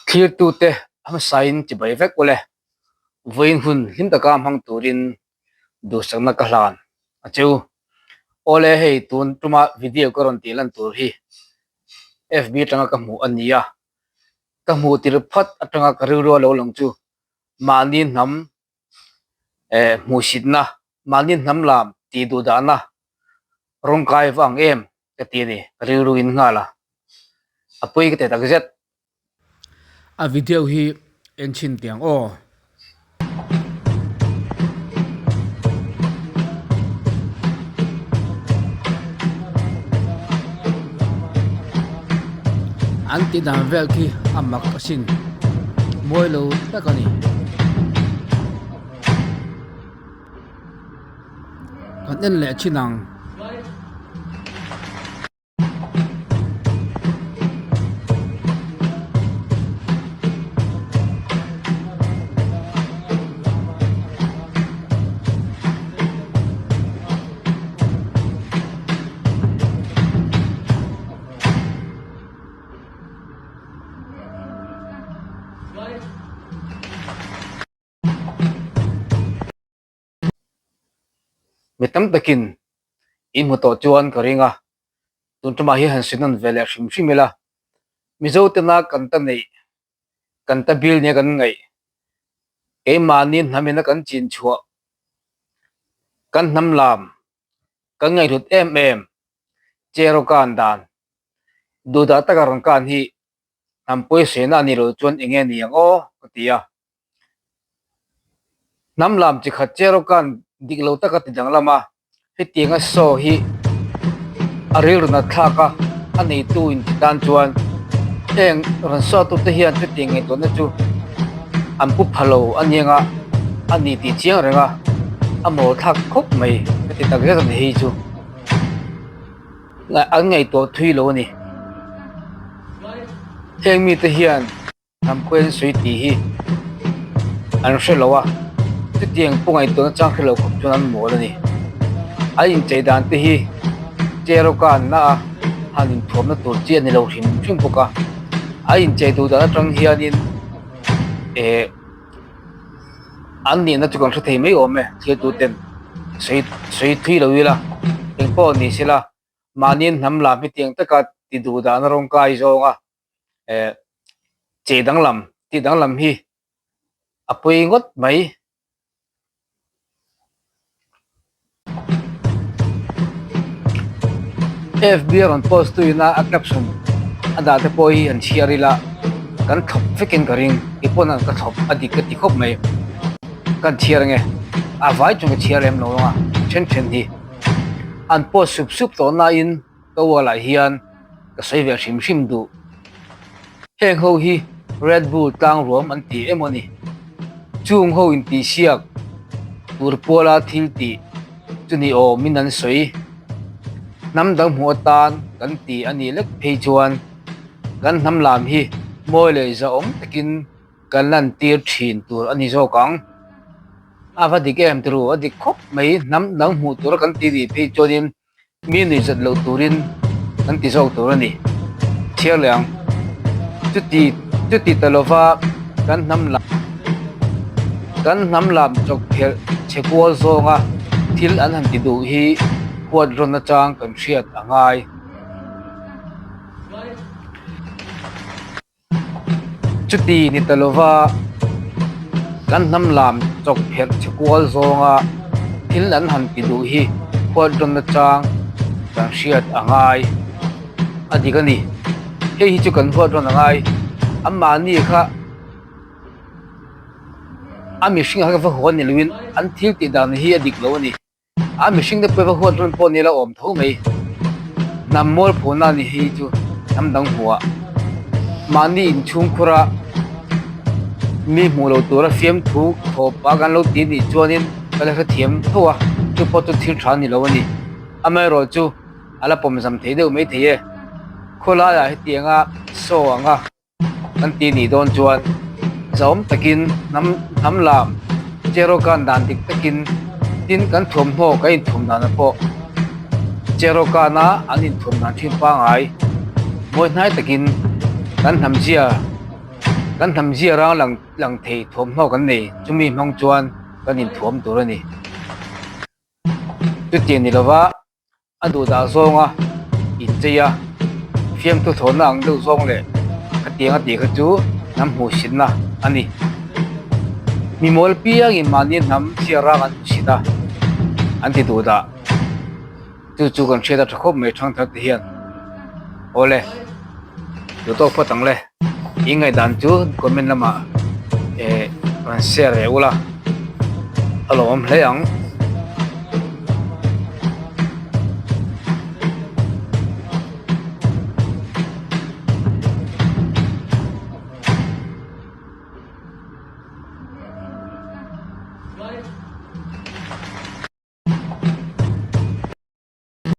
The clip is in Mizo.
Thlirtute hmasain chibai vek ule, vawiin hun hlim taka hmang turin duhsakna ka hlan a che u. Awle hei tun tuma video ka rawn tih lan tur hi FB atanga ka hmuh a ni a, ka hmuh tir phat atanga ka rilru a lo lang chu mahni hnam eh hmuhsitna, mahni hnam lam tih duh dahna rawngkai va ang em ka ti a ni, ka rilru in nghal a, a pawi ka ti tak zet. A video hi en chhin teh ang aw. An tih dan vel khi a mak asin, mawi lo tak a ni. Kan en leh thin ang. Mi tam takin in hmu tawh chuan ka ring a, tun tumah hi han sinawn ve leh hrim hrim ila, Mizo tena kan ta neih, kan ta bil nia kan ngaih, keimahni hnamina kan chin chhuah, kan hnam lam kan ngaihhlut em em, Cherokan dan, duhdah taka rawn kan hi hnam pawisa a ni lo chuan eng nge ni ang aw ka ti a. Hnam lam chi khat che rawk khan dik lo taka ti danglam a, hetianga saw hi a rilru nat thlak a, a neitu in ti tan chuan heng rawn saw tute hian chutiang ngaihtuahna chu an pu pha lo a niang a, a ni tih chiang reng a, a mawl thlak khawp mai ka ti tak zet a ni hei chu. An ngaihtuah thui lo a ni. Heng mite hian hnam khawian sawi tih hi an hre lo a, chutiang pawh ngaihtuahna chang hre lo khawp chuan an mawl a ni. An inchei dan te hi Cherokee an na a, han inthuamna tur chi a ni lo hrim hrim bawk a. An inchei duh dan atang hianin eh an nihna chu kan hre thei mai awm e, thiltuten sawi sawi thui lo ila engpawh ni sela mahni hnam lam hetiang taka ti duh dahna rawngkai zawnga eh chei danglam tih danglam hi a pawi ngawt mai. FB a rawn post tu ina a caption a dah te pawh hi an chhiar ila kan thlawp vekin ka ring keipawn ka thlawp a dik ka ti khawp mai kan chhiar ange a vai chu ka chhiar lem lo ang a then then hi an post sup sup tawh nain Ka wall ah hian ka sawi ve hrim hrim duh. Heng ho hi Red Bull tlang ruam an ti emaw ni? Chung ho intihsiak tur puala thil tih chu ni awmin an sawi. Hnam dang hmuh atan kan ti a nih lek phei chuan kan hnam lam hi mawi leh zahawm takin kan lantir thin tur a ni zawk ang. A va dik em turu, a dik khawp mai. Hnam dang hmuh tura kan ti nih phei chuanin Mi nuihzat loh turin kan ti zawk tur a ni. Chhiar leh ang. Chuti chuti ta lova kan hnam lam kan hnam lam chawk phelh chhe kual zawnga thil an han ti duh hi huat rawn atang kan hriat a ngai. Chuti ni ta lova kan hnam lam chawk pherh chhe kual zawnga thil an han ti duh hi huat rawn nachang kan hriat a ngai a dik a ni. Hei hi chu kan huat rawn a ngai. Anmahni kha a mihring ah kha va huat ni loin an thil tih dan hi a dik lo a ni. A mihring te pawh va huat rawn pawh nila awm tho mai. Hnam mawl phuna ni hi chu hnam dang hmuhah mahni inchhung khura mi hmuh loh tura fiamthu thawh pah kan lo ti nih chuanin ka la hrethiam tho a, chu pawh chu thil tha ni lo a ni. Amaherawhchu a la pawmzam thei deuh maithei e. Khawlaiah hetianga saw anga. Kan ti nih dawn chuan zahawm takin hnam hnam lam Cherokan dan dik takin tin kan thuamhnaw kan inthuam danah pawh Cherokana an inthuam dan thin pangngai mawi hnai takin kan hnam zia. Kan hnam zia rang lang lang thei thuamhnaw kan nei, chumi hmang chuan kan inthuam tur a ni. Chutiang ni lova a duhdah zawnga inchei a, fiamthu thlawhna ang deuh zawng leh khatiang a tih kha chu hnam hmuhsitna a ni. Mimawl piangin mahni hnam zia rang an hmuhsit a, an ti duhdah. Chu chu kan hriat a tha khawp mai thangthar te hian. Awle, duh tawk phawt ang le. I ngaihdan chu comment lamah eh rawn share leh ula a lawmawm hle ang.